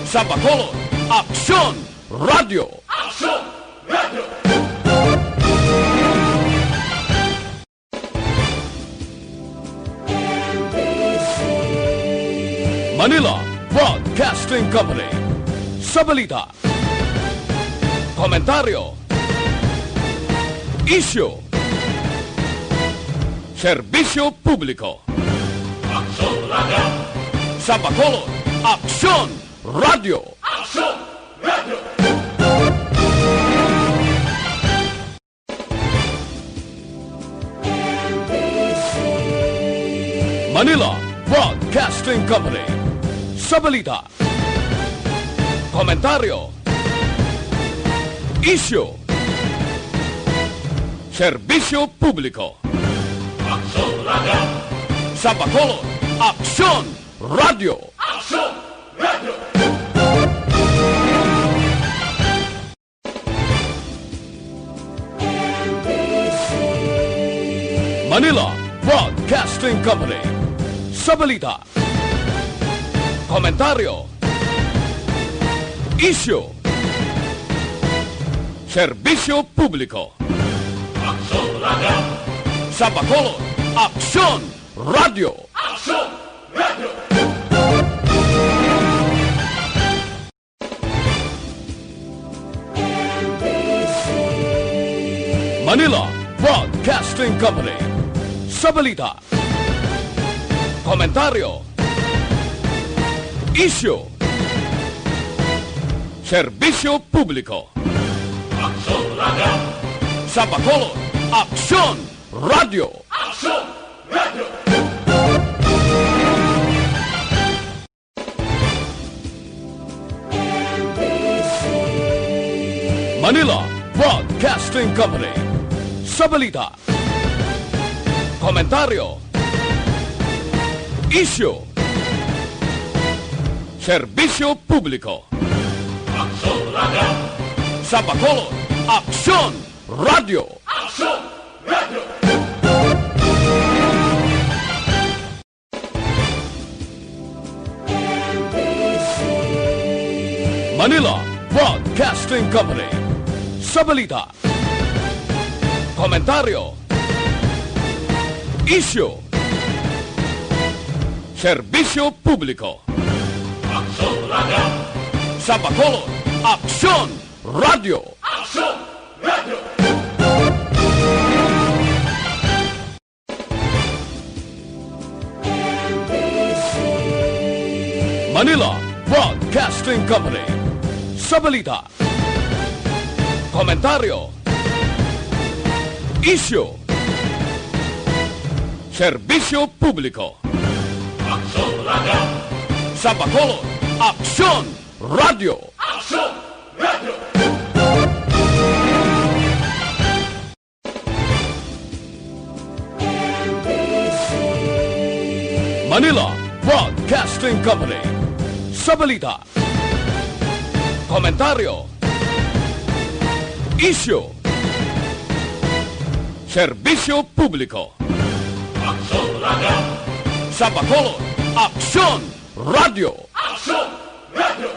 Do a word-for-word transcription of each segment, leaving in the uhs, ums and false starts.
Sa Bacolod, Aksyon Radio! Aksyon Radio! Manila Broadcasting Company. Sa balita, komentaryo, isyu, serbisyo publiko. Aksyon Radio! Sa Bacolod, Aksyon Radio! Aksyon Radio! Manila Broadcasting Company. Sa balita, komentaryo, isyu, serbisyo publiko. Aksyon Radio! Sa Bacolod, Aksyon Radio! Aksyon Radio! Manila Broadcasting Company. Sa balita, komentaryo, isyu, serbisyo publiko. Aksyon Radio! Sa Bacolod, Aksyon Radio! Aksyon Radio! Manila Broadcasting Company. Sa balita, komentaryo, isyu, serbisyo publiko. Aksyon Radio! Sa Bacolod, Aksyon Radio! Aksyon Radio! Manila Broadcasting Company. Sa balita, komentaryo, isyu, serbisyo publiko. Aksyon Radio! Sa Bacolod, Aksyon Radio! Aksyon Radio! Manila Broadcasting Company. Sa balita, komentaryo, isyu, serbisyo publiko. Aksyon Radio! Sa Bacolod, Aksyon Radio! Aksyon Radio! Manila Broadcasting Company. Sa balita, komentaryo, isyu, serbisyo publiko. Aksyon Radio! Sa Bacolod, Aksyon Radio! Aksyon Radio! Manila Broadcasting Company. Sa balita, komentaryo, isyu, serbisyo publiko. Aksyon Radio! Sa Bacolod, Aksyon Radio! Aksyon Radio!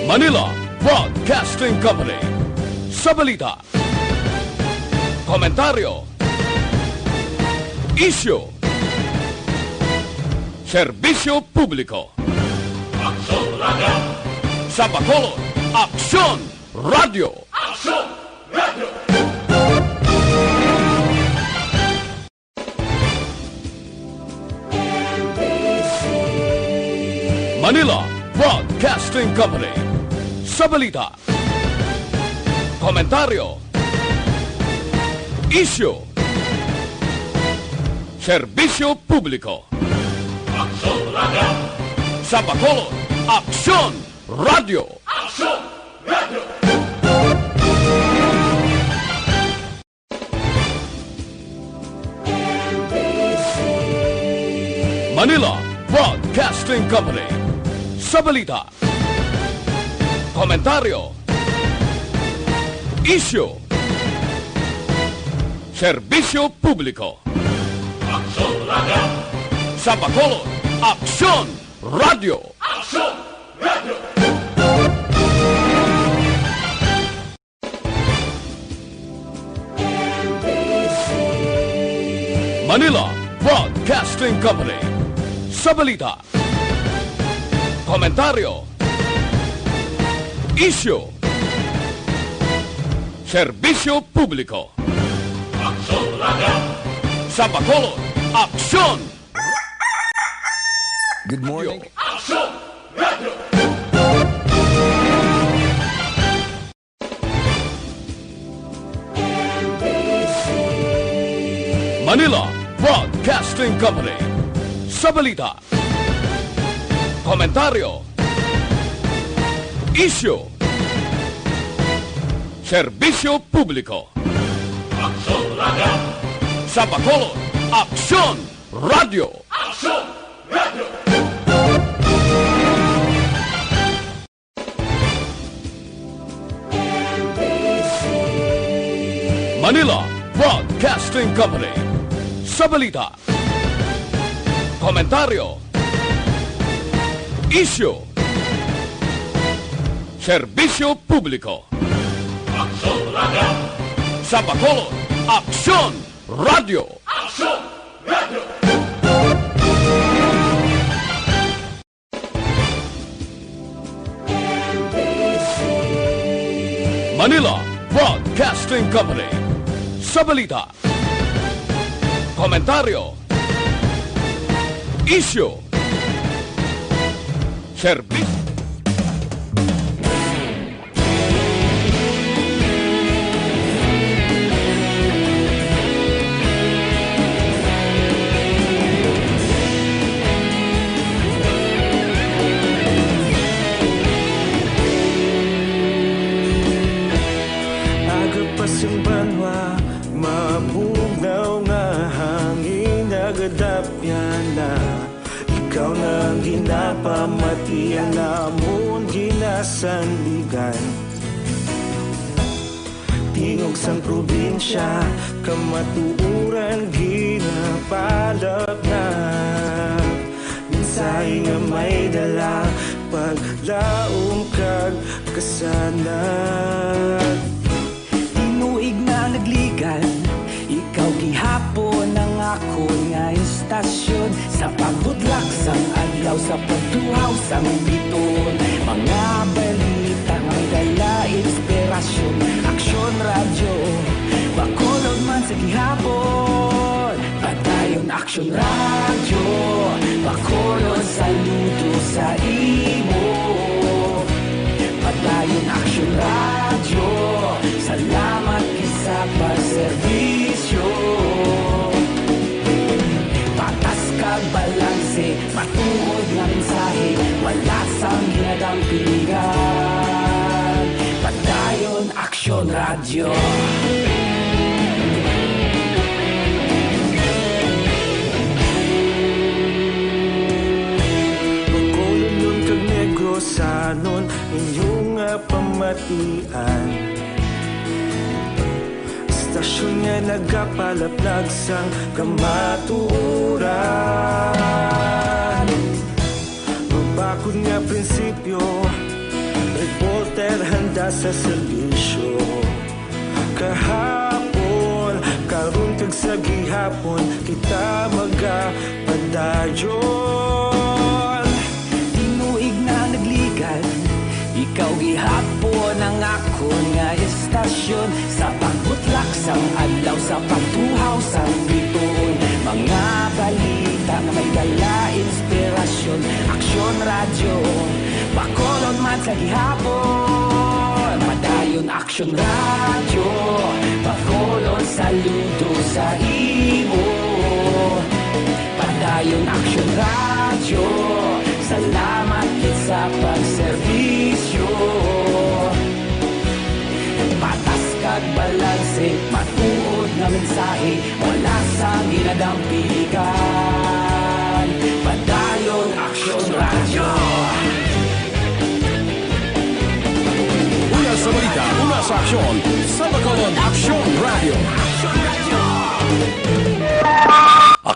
Manila Broadcasting Company. Sa balita, komentaryo, isyu, serbisyo publiko. Aksyon Radio! Sa Bacolod, Aksyon Radio! Aksyon Radio! Manila Broadcasting Company. Sa balita, komentaryo, isyu, serbisyo publiko. Aksyon Radio! Sa Bacolod, Aksyon Radio! Aksyon Radio! Manila Broadcasting Company. Sa balita, komentaryo, isyu, Serbisyo Publiko. Aksyon Radio. Sa Bacolod, Aksyon Radio. Aksyon Radio. Manila Broadcasting Company. Sa balita, komentaryo, isyu, serbisyo publiko. Aksyon Radio. Sa Bacolod, Aksyon! Good morning. Aksyon Radio. Manila Broadcasting Company. Sa balita, komentaryo, isyu, serbisyo publiko. Aksyon Radio. Sa Bacolod, Aksyon Radio. Aksyon Radio. Manila Broadcasting Company. Sa balita, komentaryo, isyu, serbisyo publiko. Aksyon Radio. Sa Bacolod, Aksyon Radio. Aksyon Radio. Manila Broadcasting Company. Sa balita, komentaryo, isyu, serbisyo. Aga pa sing banwa, mabugnaw nga hangin, nagadapyan na. Ikaw na ang ginapamatian namon, ginasandigan. Tingog sang probinsya, kamatuoran ginapalapnag. Mensahe nga may dala, paglaom kag kasanag. Tinuig na nagligan, ikaw gihapon ang akon nga istasyon. Sa pagbutlak sang adlaw, sa pagtuhaw sang bituon, mga balita nga may dala inspirasyon. Aksyon Radyo, Bacolod man sa gihapon. Padayon Aksyon Radyo, Bacolod, saludo sa imo. Padayon Aksyon Radyo, salamat gid sa pagserbisyo. Patas kag balanse, matuod nga mensahe, wala sang ginadampigan. Padayon Aksyon Radyo. Bacolodnon kag Negrosanon, inyo nga pamatian. Istasyon nga nagapalaplag sang kamatuoran. Mabakod nga prinsipyo, reporter handa sa serbisyo. Kahapon, karon, kag sa gihapon, kita magapadayon. Tinuig na nagligan, ikaw gihapon ang akon nga istasyon. Sa pagbutlak sang adlaw, sa pagtuhaw sang bituon, mga balita nga may dala inspirasyon. Aksyon Radyo, Bacolod man sa gihapon. Padayon Aksyon Radyo, Bacolod, saludo sa imo. Padayon Aksyon Radyo, salamat gid sa pagserbisyo. Patas kag balanse, matuod nga mensahe, wala sang ginadampigan. Padayon Aksyon Radyo. Una sa balita, una sa aksyon, sa Bacolod, Aksyon Radyo.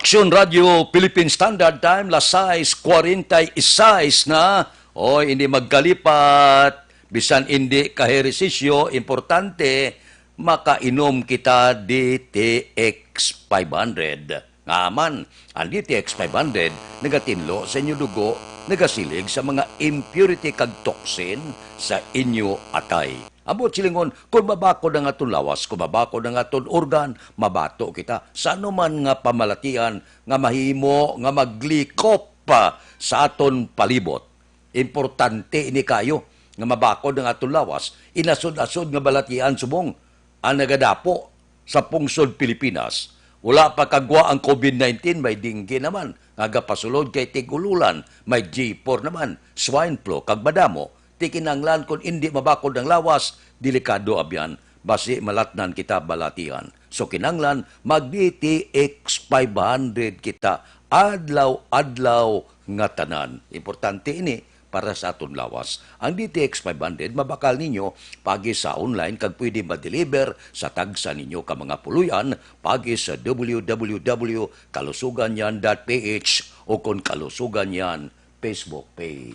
Aksyon Radio Philippine Standard Time, las sais cuarenta y seis na. Oy, hindi magkalipat. Bisan hindi ka ehersisyo, importante, makainom kita D T X five hundred. Nga man, ang D T X five hundred nagatinlo sa inyo dugo, nagasilig sa mga impurity kag toxin sa inyo atay. Ambot silingon, kung mabakod ang aton lawas, kung mabakod ang aton organ, mabato kita sa anuman nga pamalatian nga mahimo nga maglikop pa sa aton palibot. Importante ini kayo nga mabakod ang aton lawas, inasod-asod nga balatian subong ang nagadapo sa pungsod Pilipinas. Wala pa kagwa ang COVID nineteen, may dengue naman nga gapasulod kay tig-ululan, may G four naman, swine flu, kag madamo. Ti kinahanglan, kung indi mabakod ang lawas, delikado abyan, basi malatnan kita balatian. So kinahanglan mag D T X five hundred kita adlaw-adlaw nga tanan. Importante ini para sa aton lawas. Ang D T X five hundred mabakal ninyo pagi sa online kag pwede ma-deliver sa tagsa ninyo ka mga puloy-an pagi sa W W W kalusuganyan dot P H o kon Kalusugan Yan Facebook page.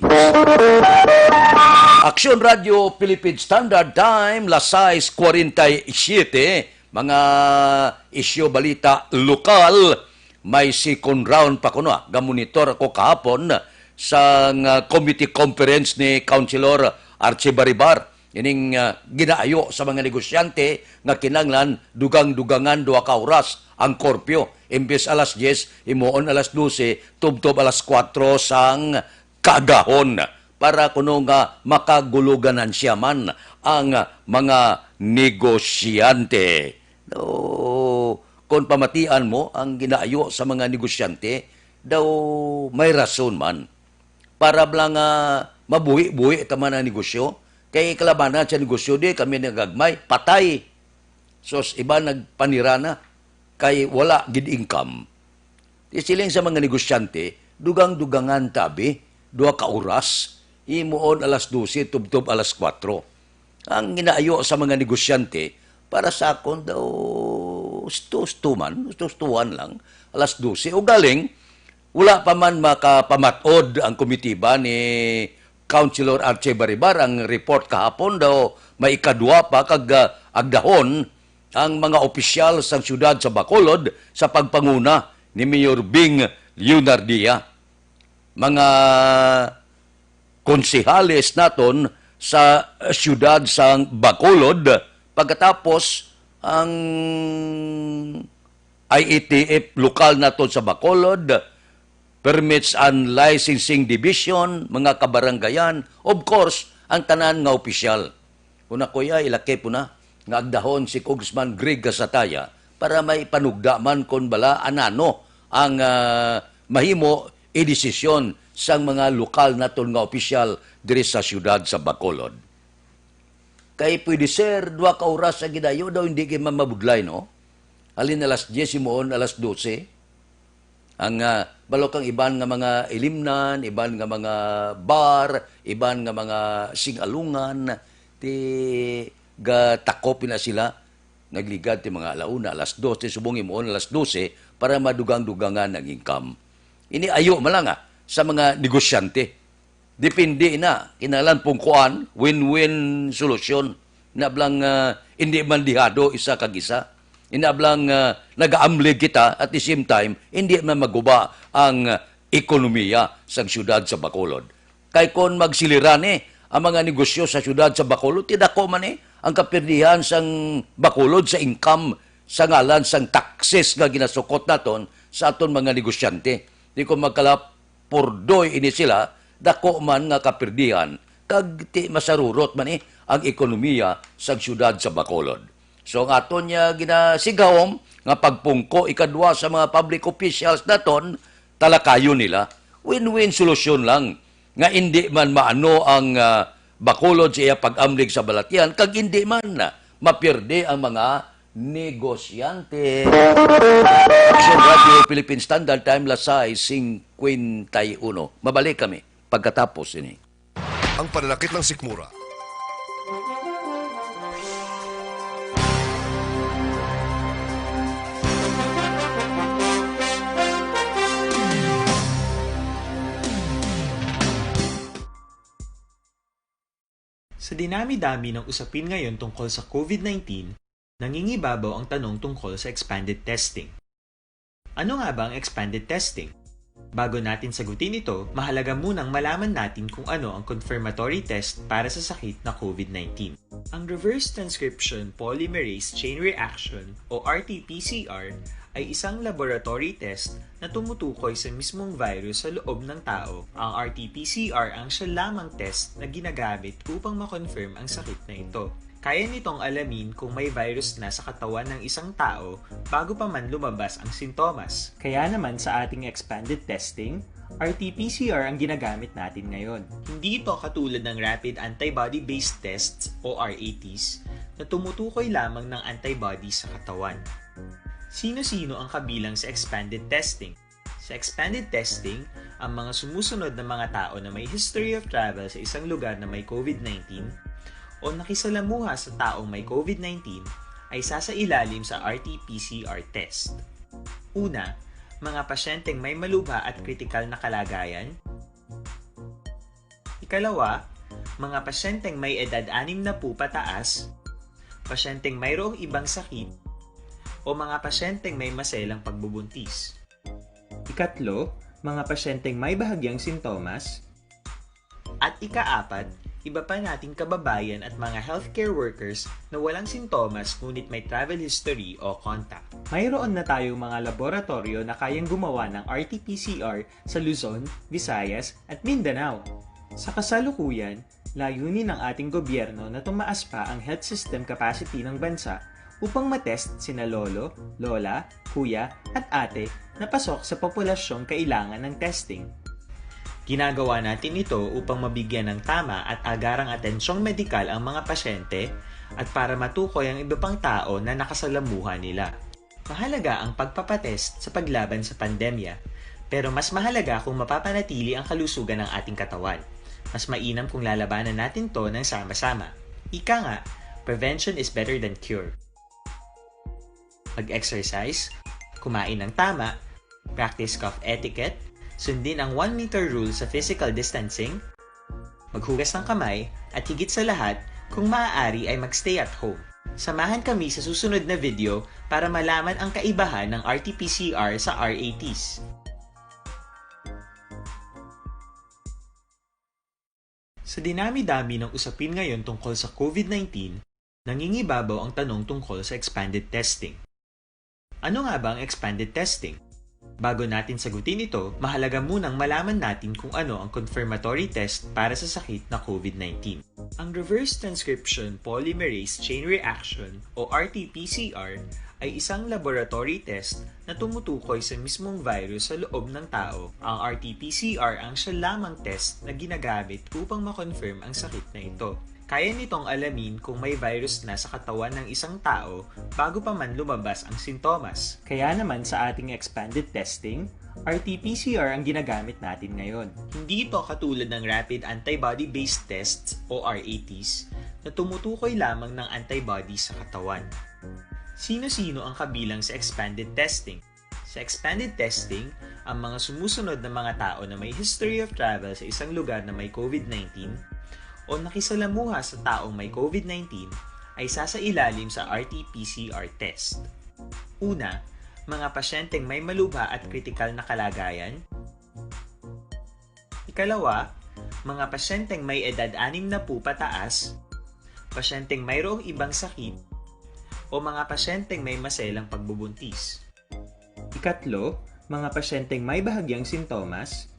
Aksyon Radio Philippine Standard Time, las sais cuarenta y siete. Mga isyu, balita lokal. May second round pa kuno, ah. Gamonitor ako kahapon sa, ah, committee conference ni Councilor Archie Baribar. Ining, ah, ginaayo sa mga negosyante nga kinahanglan dugang-dugangan duha ka oras ang curfew. Imbes alas diyes, himuon alas dose, tubtob alas kuwatro sang kaagahon para kuno nga makaguloganansya man ang mga negosyante. No, kung pamatian mo ang ginaayo sa mga negosyante, daw may rason man. Para bala nga mabuhi-buhi ta man ang negosyo. Kay kalabanan sa negosyo, di kami nagagmay, patay. Sus, iba nagpanira na, kay wala gid income. Di siling sa mga negosyante, dugang-dugangan tabi, duha ka oras, himuon alas dose, tubtob alas kuwatro. Ang ginaayo sa mga negosyante, para sa akon daw, husto-husto man, husto-hustuhan lang, alas dose. O galing, wala pa man makapamat-od ang komitiba ni Councilor Archie Baribar. Ang report kahapon daw may ikadwa pa kag, ah, agdahon ang mga opisyal sang siyudad sa Bacolod sa pagpanguna ni Mayor Bing Leonardia. Mga konsehales naton sa siyudad sang Bacolod, pagkatapos ang I E T F lokal naton sa Bacolod, Permits and Licensing Division, mga kabarangayan, of course, ang tanan nga opisyal. Una, kuya, ilakip po na nga agdahon si Congressman Greg Gasataya para may panugda man kon bala anano ang, ah, mahimo idesisyon sang mga lokal naton nga opisyal diri sa siyudad sa Bacolod. Kay pwede, sir, duha ka oras sa gidayo daw hindi kay mamabudlay, no? Halin alas diyes, himuon alas dose. Ang, ah, balo kang iban nga mga ilimnan, iban nga mga bar, iban nga mga sing-alungan, ti gatakop na sila. Nagligad ti mga alauna, alas dose, subong himuon alas dose, para madugang-dugangan ang income. Ini ayo man lang, ah, sa mga negosyante. Depende na. Kinahanglan pungkuan, win-win solusyon. Inablang, ah, hindi man dihado isa kag isa. Inablang, ah, nagaamlig kita, at the same time, hindi man maguba ang, ah, ekonomiya sang siyudad sa Bacolod. Kay kon magsilira ni ang mga negosyo sa siyudad sa Bacolod, ti dako man ni ang kapirdihan sang Bacolod sa income sa ngalan sang taxes nga ginasukot naton sa aton mga negosyante. Di kon magkala purdoy ini sila, dako man nga kapirdihan, kag ti masarurot man ni ang ekonomiya sang siyudad sa Bacolod. So, ang aton niya ginasigahom nga pagpungko ikadwa sa mga public officials naton, talakayon nila. Win-win solusyon lang nga indi man maano ang, ah, Bacolod sa iya pag-amlig sa balatian, kag indi man, ah, mapierde ang mga negosyante. Action Radio Philippine Standard Time, las sais cincuenta y uno. Mabalik kami pagkatapos ini. Ang pananakit ng sikmura. Sa dinami-dami ng usapin ngayon tungkol sa COVID nineteen, nangingibabaw ang tanong tungkol sa expanded testing. Ano nga ba ang expanded testing? Bago natin sagutin ito, mahalaga munang malaman natin kung ano ang confirmatory test para sa sakit na COVID nineteen. Ang reverse transcription polymerase chain reaction o R T P C R ay isang laboratory test na tumutukoy sa mismong virus sa loob ng tao. Ang R T P C R ang siya lamang test na ginagamit upang ma-confirm ang sakit na ito. Kaya nitong alamin kung may virus na sa katawan ng isang tao bago pa man lumabas ang sintomas. Kaya naman sa ating expanded testing, R T P C R ang ginagamit natin ngayon. Hindi ito katulad ng rapid antibody-based tests o R A Ts na tumutukoy lamang ng antibody sa katawan. Sino-sino ang kabilang sa expanded testing? Sa expanded testing, ang mga sumusunod na mga tao na may history of travel sa isang lugar na may COVID nineteen o nakisalamuha sa taong may COVID nineteen ay sasailalim sa R T P C R test. Una, mga pasyenteng may malubha at kritikal na kalagayan. Ikalawa, mga pasyenteng may edad anim na po pataas, pasyenteng mayroong ibang sakit, o mga pasyenteng may maselang pagbubuntis. Ikatlo, mga pasyenteng may bahagyang sintomas. At ikaapat, iba pa nating kababayan at mga healthcare workers na walang sintomas ngunit may travel history o contact. Mayroon na tayong mga laboratoryo na kayang gumawa ng R T P C R sa Luzon, Visayas, at Mindanao. Sa kasalukuyan, layunin ng ating gobyerno na tumaas pa ang health system capacity ng bansa upang matest sina lolo, lola, kuya, at ate na pasok sa populasyong kailangan ng testing. Ginagawa natin ito upang mabigyan ng tama at agarang atensyong medikal ang mga pasyente at para matukoy ang iba pang tao na nakasalamuha nila. Mahalaga ang pagpapatest sa paglaban sa pandemya, pero mas mahalaga kung mapapanatili ang kalusugan ng ating katawan. Mas mainam kung lalabanan natin 'to ng sama-sama. Ika nga, prevention is better than cure. Mag-exercise, kumain ng tama, practice cough etiquette, sundin ang one meter rule sa physical distancing, maghugas ng kamay, at higit sa lahat, kung maaari ay mag-stay at home. Samahan kami sa susunod na video para malaman ang kaibahan ng R T P C R sa R A Ts. Sa dinami-dami ng usapin ngayon tungkol sa COVID nineteen, nangingibabaw ang tanong tungkol sa expanded testing. Ano nga ba ang expanded testing? Bago natin sagutin ito, mahalaga munang malaman natin kung ano ang confirmatory test para sa sakit na COVID nineteen. Ang reverse transcription polymerase chain reaction o R T P C R ay isang laboratory test na tumutukoy sa mismong virus sa loob ng tao. Ang R T P C R ang siya lamang test na ginagamit upang ma-confirm ang sakit na ito. Kaya nitong alamin kung may virus na sa katawan ng isang tao bago pa man lumabas ang sintomas. Kaya naman sa ating expanded testing, R T P C R ang ginagamit natin ngayon. Hindi ito katulad ng rapid antibody-based tests o R A Ts na tumutukoy lamang ng antibody sa katawan. Sino-sino ang kabilang sa expanded testing? Sa expanded testing, ang mga sumusunod na mga tao na may history of travel sa isang lugar na may COVID nineteen o nakisalamuha sa taong may COVID nineteen ay sasailalim sa R T P C R test. Una, mga pasyenteng may malubha at kritikal na kalagayan. Ikalawa, mga pasyenteng may edad anim na po pataas, pasyenteng mayroong ibang sakit, o mga pasyenteng may maselang pagbubuntis. Ikatlo, mga pasyenteng may bahagyang sintomas.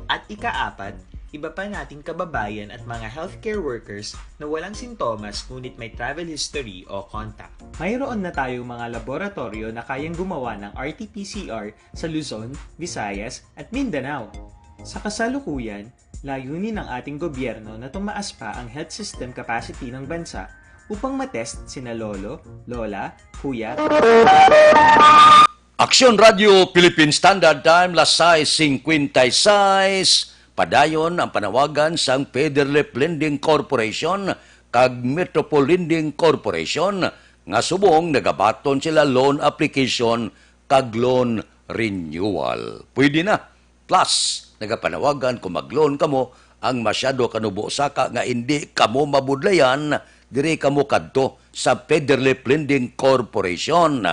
At ikaapat, iba pa nating kababayan at mga healthcare workers na walang sintomas ngunit may travel history o contact. Mayroon na tayong mga laboratorio na kayang gumawa ng R T P C R sa Luzon, Visayas, at Mindanao. Sa kasalukuyan, layunin ng ating gobyerno na tumaas pa ang health system capacity ng bansa upang matest sina lolo, lola, kuya, Aksyon Radio Philippine Standard Time, las sais cincuenta y seis. Padayon ang panawagan sang Federlip Lending Corporation kag Metropol Lending Corporation nga subong nagabaton sila loan application kag loan renewal. Pwede na. Plus, nagapanawagan kung mag-loan kamo ang masyado kanubo saka nga indi kamo mabudlayan, diri kamo kadto sa Federlip Lending Corporation.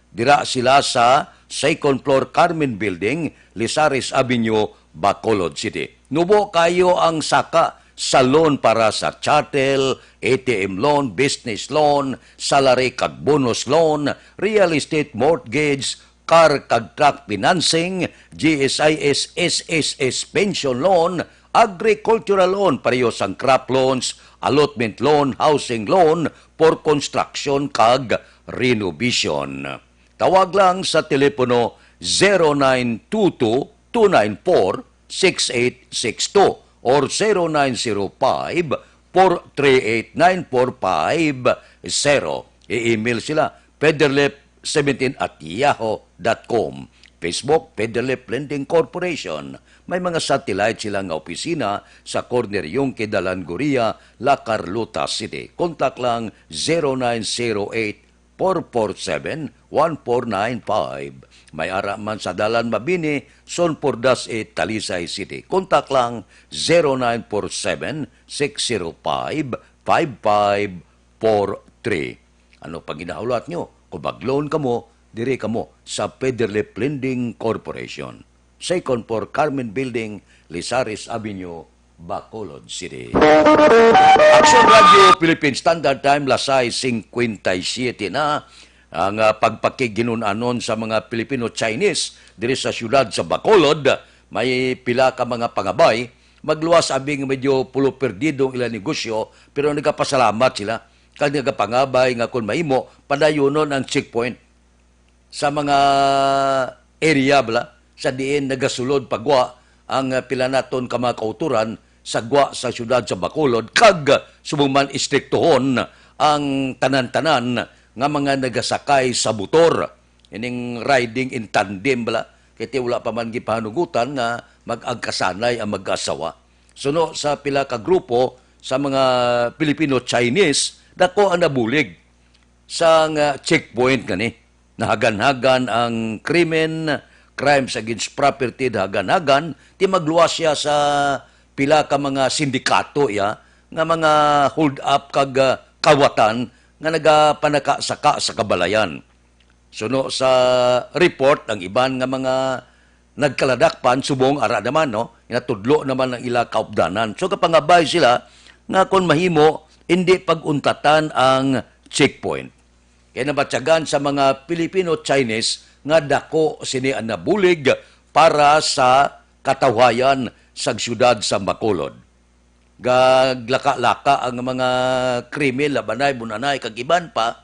Dira sila sa second floor Carmen Building, Lizares Avenue, Bacolod City. Nubo kayo ang saka sa loan para sa chattel, A T M loan, business loan, salary kag bonus loan, real estate mortgage, car kag truck financing, G S I S, S S S pension loan, agricultural loan, pareho sang crop loans, allotment loan, housing loan for construction kag renovation. Tawag lang sa telepono zero nine two two, two nine four, six eight six two or zero nine zero five, four three eight, nine four five zero. I-email sila, federlip seventeen at yahoo dot com. Facebook, Federlip Lending Corporation. May mga satellite sila nga opisina sa corner Yungque Dalan Gorilla, La Carlota City. Kontak lang zero nine zero eight, four four seven, one four nine five. May ara man sa Dalan Mabini, Son Pordas, Talisay City. Kontak lang zero nine four seven, six zero five, five five four three. Ano pa ginahulat nyo? Kung mag-loan kamo, diri kamo sa Federlip Lending Corporation. Second floor, Carmen Building, Lizares Avenue, Bacolod City. Action Radio Philippine Standard Time, las sais cincuenta y siete na. Ang, ah, pagpakiginun-anon sa mga Pilipino-Chinese diri sa siyudad sa Bacolod, may pila ka mga pangabay, magluwas abi nga medyo pulo perdido ang ilang negosyo, pero nagapasalamat sila kag nagapangabay nga kon mahimo, padayunon ang checkpoint sa mga area bala sa diin nagasulod pagwa ang, ah, pila naton ka mga kauturan sa gwa sa siyudad sa Bacolod, kag subong man istriktohon ang tanan-tanan nga mga nagasakay sa motor. Ining riding in tandem bala, kay ti wala pa man gipahanugutan nga mag-agkasanay ang mag-asawa. Suno sa pila ka grupo sa mga Filipino-Chinese, dako ang nabulig sang checkpoint ngani. Nahaganhagan ang krimen, crimes against property, nahaganhagan, ti magluwas siya sa pila ka mga sindikato iya nga mga hold up kag, ah, kawatan nga nagapanakasaka sa kabalayan. Suno sa report, ang iban nga mga nagkaladakpan subong ara naman, no, natudlo naman ang ila kaupdanan. So, kapangabay sila nga kon mahimo, hindi pag-untatan ang checkpoint. Kay nabatyagan sa mga Filipino-Chinese nga dako sini ang nabulig para sa katawhayan sa siyudad sa Bacolod. Gaglaka-laka ang mga krimen, labanay, bunanay, kag iban pa,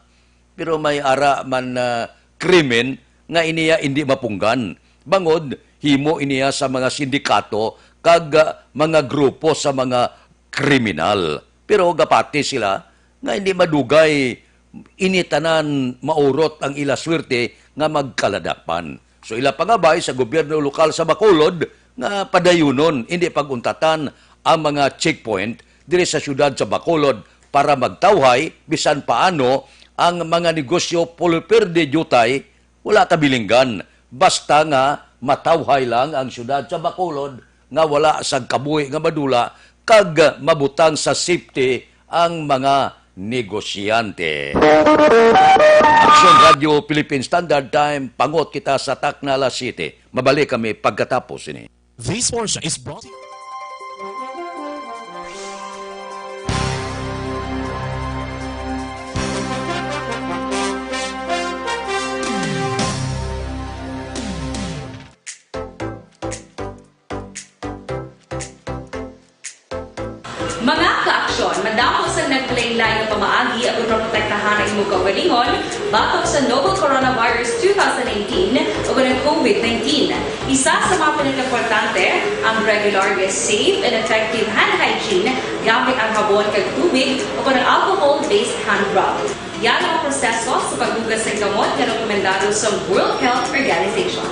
pero may ara man na krimen nga iniya indi mapunggan. Bangod, himo iniya sa mga sindikato kag, ah, mga grupo sa mga kriminal. Pero gapati sila nga hindi madugay ini tanan maurot ang ila swerte nga magkaladakpan. So, ila pangabay sa gobyerno lokal sa Bacolod nga padayunon, hindi pag-untatan ang mga checkpoint diri sa siyudad sa Bacolod para magtawhay bisan paano ang mga negosyo puluperde diutay, wala kabilinggan, basta nga matawhay lang ang siyudad sa Bacolod nga wala sang kabuhi nga madula kag mabutang sa safety ang mga negosyante. Action Radio Philippine Standard Time, pangot kita sa Tacna, alas siyete. Mabalik kami pagkatapos ini. This portion is brought to you. Mga ka-aksyon, madamo sang naglain-lain nga pamaagi aron maprotektahan ang imong kaugalingon batok sa novel coronavirus two thousand nineteen o ang COVID nineteen. Isa sa mga pinakaimportante, ang regular nga safe and effective hand hygiene gamit ang habon kag tubig o ang alcohol-based hand rub. Yara ang proseso sa paghugas sang kamot nga rekomendado sa World Health Organization.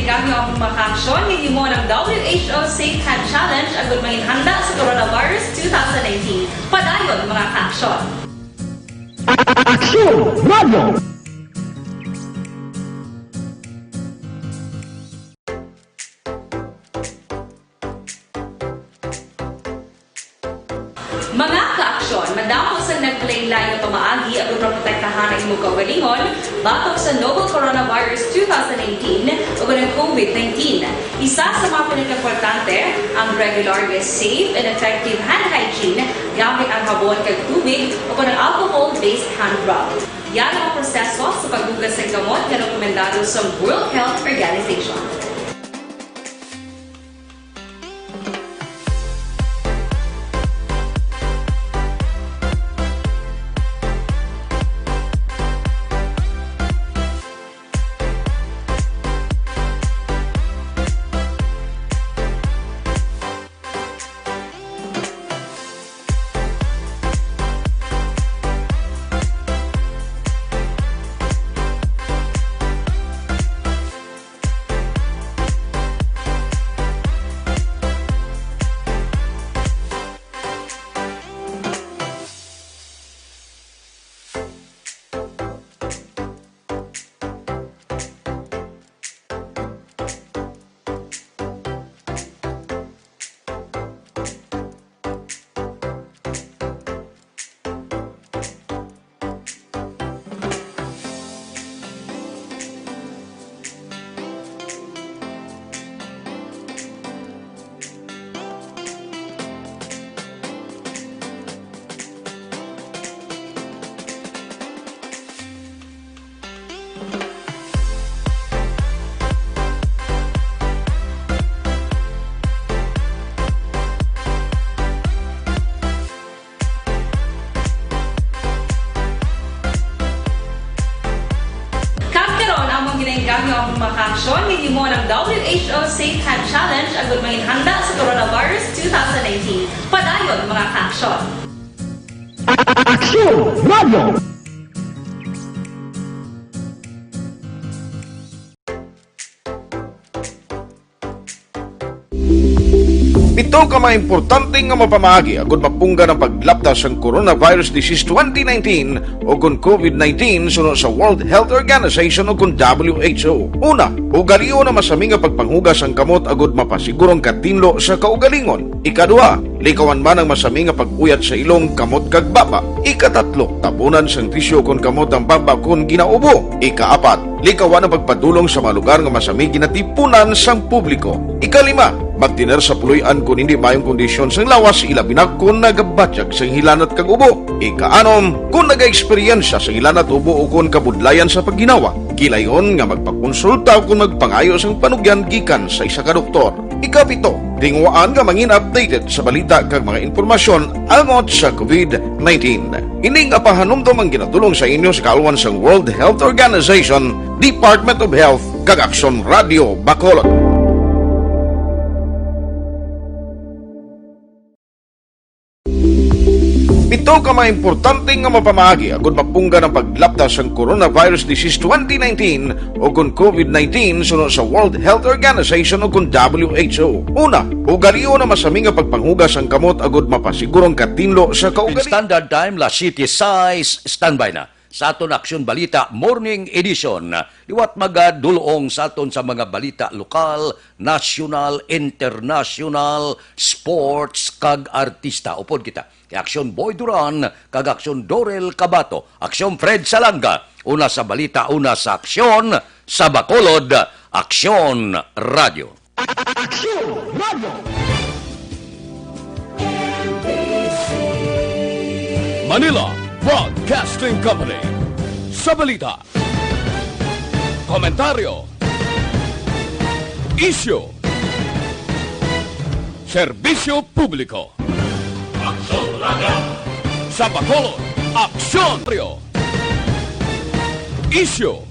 Kami ang mga kaaksyon nga himo ng W H O Safe Hand Challenge agud mangin handa sa coronavirus two thousand nineteen. Padayon, mga kaaksyon. Aksyon Radio! Mga kaaksyon, madamo sa naglain-lain nga pamaagi aron maprotektahan ang imong kaugalingon batok sa novel coronavirus two thousand nineteen ug ang COVID nineteen. Isa sa mga pinakaimportante, ang regular nga safe and effective hand hygiene gamit ang habon kag tubig o ang alcohol-based hand rub. Yari ang proseso sa paghugas sa kamot nga rekomendado sa World Health Organization. Kag karon, among ginainggam ang mga kaaksyon nga himo ng W H O Safe Hand Challenge agud mangin handa sa coronavirus two thousand nineteen. Padayon, mga kaaksyon. Aksyon Radio! Pito ka mga importante nga mapamaagi agud mapunggan ang paglapta sang coronavirus disease twenty nineteen o kon COVID nineteen suno sa World Health Organization o kon W H O. Una, ugalion ang masami nga pagpanghugas sang kamot agud mapasiguro ang katinlo sa kaugalingon. Ikaduha, likawan man ang masami nga pag-uyat sa ilong, kamot kag baba. Ikatatlo, tabunan sang tisyu kon kamot ang baba kon ginaubo. Ikaapat, likawan ang pagpadulong sa mga lugar nga masami ginatipunan sang publiko. Ikalima, magtener sa puloy-an kon hindi maayong kondisyon sang lawas, ilabi na kon nagabatyag sang hilanat kag ubo. Ikaanom, kon nagaeksperyensya sang hilanat, ubo, o kon kabudlayan sa pagginawa, gilayon nga magpakonsulta o kon magpangayo sang panugyan gikan sa isa ka doktor. Ikapito, tinguhaan nga mangin updated sa balita kag mga impormasyon angot sa COVID nineteen. Ini nga pahanumdom ang ginatulong sa inyo sa kaalwan sang World Health Organization, Department of Health, kag Aksyon Radio Bacolod. Pito ka mga importante nga mapamaagi agud mapunggan ang paglapta sang coronavirus disease twenty nineteen o kon COVID nineteen suno sa World Health Organization o kon W H O. Una, ugalion ang masami nga pagpanghugas sang kamot agud mapasiguro ang katinlo sa kaugalingon. Standard Time, las siete sais, standby na sa aton Aksyon Balita Morning Edition. Liwat magadulong sa aton sa mga balita lokal, nasyonal, internasyonal, sports, kag artista. Upod kita kay Aksyon Boy Duran kag Aksyon Dorel Cabato, Aksyon Fred Salanga. Una sa balita, una sa aksyon, sa Bacolod, Aksyon Radio. Aksyon Radio. Manila Broadcasting Company. Sa balita, komentaryo, isyu, serbisyo publiko. Aksyon Radio. Sa Bacolod, Aksyon Radio. Isyu,